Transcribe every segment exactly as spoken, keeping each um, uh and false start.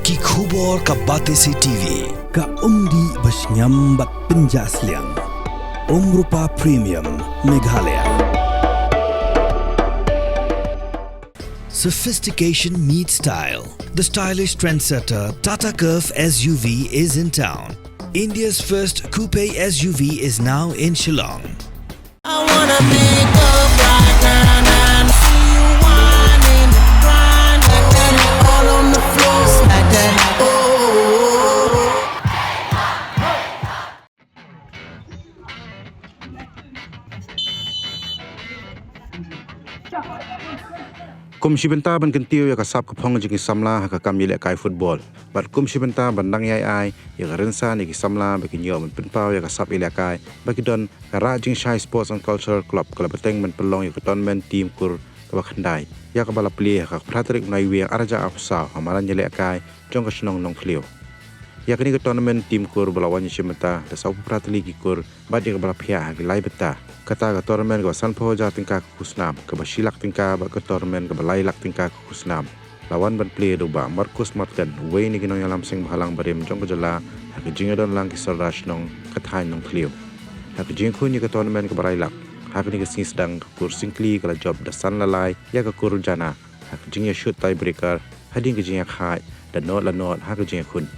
Ki khubor ka Batesi T V. Ka umdih ba shngiam bad pynjah sliang. Umrupa Premium Meghalaya. Sophistication meets style. The stylish trendsetter Tata Curvv S U V is in town. India's first coupe S U V is now in Shillong. I wanna pick up right now, now, see you whining, grinding, all on the floor, smack that. Oh, oh, oh, oh. Kum shi bynta ban kyntiew ïa ka sap ka phong jong ki samla ha ka kam ïalehkai football, bad kum shi bynta ban dang ïai ai ïa ka rynsan ïa ki samla ba kin ïoh ban pynpaw ïa ka sap ïalehkai ba ki don, ka Rah Jingshai Sports and Cultural Club ka la bteng ban pynlong ïa ka tournament team kur kaba khyndai, ïa kaba la plie ha ka phra tarik u Naiwieng arhajar arphew saw ha madan ïalehkai jong ka shnong Nongthliew. Ïa kane ka tournament team kur ba la wan ïashim bynta da sawphew phra tylli ki kur bad ïa kaba la phiah ha ki lai bynta. Kata ka tournament kaba sanphew hajar tyngka ka khusnam, kaba shi lak tyngka bad ka tournament kaba lai lak tyngka ka khusnam, la wan ban plie da u Bah Marcus Martin, uwei na ki nongïalam seng bhalang barim jong ka jylla, ha ka jingïadon lang ki sordar shnong ka thaiñ Nongthliew. Ha ka jingïakhun ïa ka tournament kaba lai lak, ha kane ka sngi sdang ka kur Syngkli ka la jop da san la lai ïa ka kur Jana, ha ka jingïashut tiebreaker hadien ka jingïakhaid da nod la nod ha ka jingïakhun.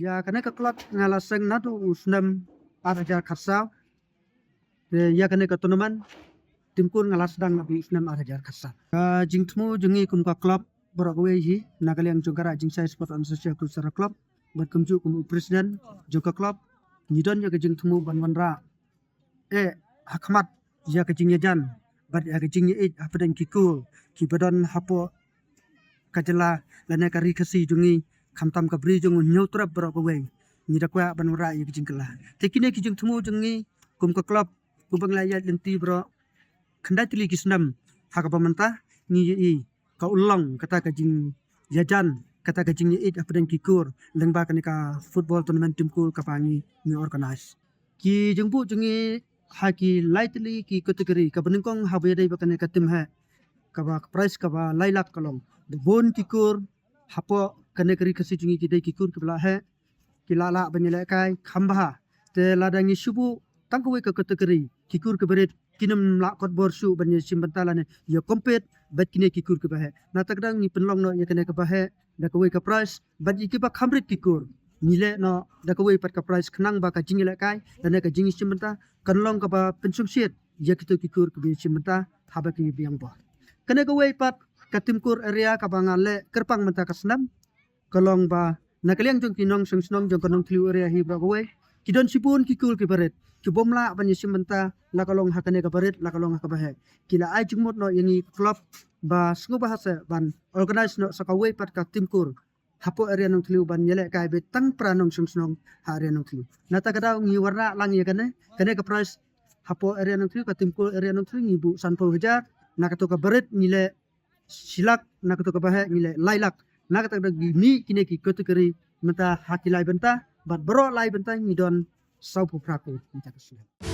Ïa kane ka club nga la seng naduh u snem ar hajar khatsaw. Te ïa kane ka tournament team kur nga la sdang naduh u snem ar hajar khatsaw. Ka jingthmu jong ngi kum ka club baroh kawei hi, na ka liang jong ka Rah Jingshai Sport and Social Cultural Club, bad kumjuh kum u president jong ka club, ngi don ïa ka jingthmu ban wanrah eh ha khmat ïa ka jingïajan bad ïa ka jingïaieit hapdeng ki kur kiba don hapoh ka jylla lane ka ri Khasi jong ngi, khamtam ka Bri jong u Hynñiewtrep baroh kawei. Ngi da kwah ban wanrah ïa ka jingkylla. Te kine ki jingthmu jong ngi kum ka club, kumba nga la ïaid lynti baroh khyndai tylli ki snem, ha kaba mynta ngi ïohi ka ulong kata ka jingïajan, kata ka jingïaieit hapdeng ki kur lyngba kane ka football tournament team kur kaba ngi, ngi organise. Ki jingbuh jong ngi ha ki lai tylli ki category, kaba nyngkong haba ïadei bad kane ka team heh, kaba ka prize kaba lai lak ka long. Bun ki kur hapoh kane ka ri Khasi jong ngi ki dei ki kur kiba la heh, ki la lah ban ïalehkai kham bha. Te lada ngi shu buh tang kawei ka category, ki kur kiba rit kin ym lah kot bor shuh ban ïashim bynta lane ïa compete bad kine ki kur kiba heh. Na kata ka daw ngi pynlong noh ïa kane kaba heh da kawei ka prize bad ïa kiba kham rit ki kur ngi leh noh da kawei pat ka prize khnang ba ka jingïalehkai lane ka jingïashim bynta kan long kaba pynshongshit ïa kito ki kur kiba ïashim bynta haba ki biang bor. Kane kawei pat ka team kur area kaba nga leh kyrpang mynta ka snem ka long ba na ka liang jong ki nongshong shnong jong ka Nongthliew area hi baroh kawei, ki don shibun ki kur kiba rit, ki bym lah ban ïashim bynta, la ka long ha kane kaba rit, la ka long ha kaba heh. Ki la ai jingmut noh ïa ngi club ba sngewbha seh ban organise noh sa kawei pat ka team kur hapoh area Nongthliew ban ïalehkai beit tang para nongshong shnong ha area Nongthliew. Na kata ka daw ngi wanrah lang ïa kane, kane ka prize hapoh area Nongthliew, ka team kur area Nongthliew ngi buh sanphew hajar, na kato kaba rit ngi leh shi lak, na kato kaba heh ngi leh lai lak. Na kata ka daw ngi mih kine ki category mynta ha ki lai bynta, bad baroh lai bynta ngi don sawphew phra kur mynta ka snem.